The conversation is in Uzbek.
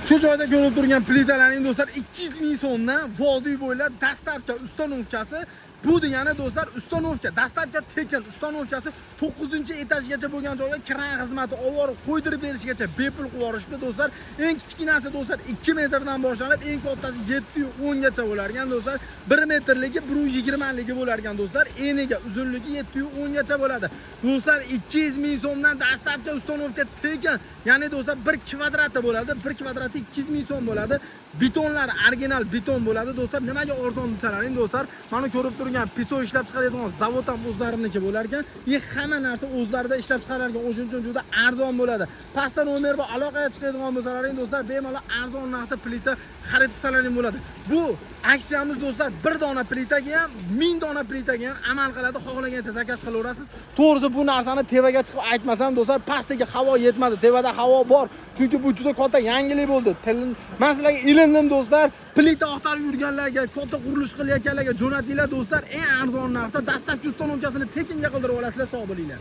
Shu joyda ko'rib turgan plitalaring, do'stlar, 200 ming so'mdan vodiy bo'ylab доставка, установка si. Bu degani, do'stlar, установка, доставка tekin, установка si 9-etajgacha bo'lgan joyga kran xizmati olib borib qo'ydirib berishgacha bepul qilib yuborishdi, do'stlar. Eng kichkinasi, do'stlar, 2 metrdan boshlanib, eng kattasi 710 gacha bo'lar ekan, do'stlar. 1 metrligi 120 ligi bo'lar ekan, do'stlar. Eniga uzunligi 710 gacha bo'ladi. Do'stlar, 200 ming so'mdan доставка, установка tekin. Ya'ni, do'stlar, 1 kvadrati bo'ladi. 1 kvadrati 200 ming so'm bo'ladi. Betonlar original beton bo'ladi, do'stlar. Nimaga arzon desalaring, do'stlar, mana ko'rib turgan песок ishlab chiqaradigan zavod ham o'zlariniki bo'lar ekan. И hamma narsa o'zlarida ishlab chiqarar ekan. O'shuning uchun juda arzon bo'ladi. Pastda nomer bor, aloqaga chiqadigan bo'lsalaring, do'stlar, bemalol arzon narxda plita xarid qilsalaring bo'ladi. Bu aksiyamiz, do'stlar, bir dona plitaga ham, 1000 dona plitaga ham amal qiladi. Xohlagancha заказ qilaverasiz. To'g'risi, bu narsani tevaga chiqib aytmasam, do'stlar, pastiga havo yetmadi. Tevada havo bor. Chunki bu juda katta yangilik bo'ldi. Man sizlarga ilindim, do'stlar. Plita oqtarib yurganlarga, katta qurilish qilayotganlarga jo'natinglar, do'stlar. Eng arzon narxda доставка, установка sini tekinga qildirib olasizlar. Sog' bo'linglar.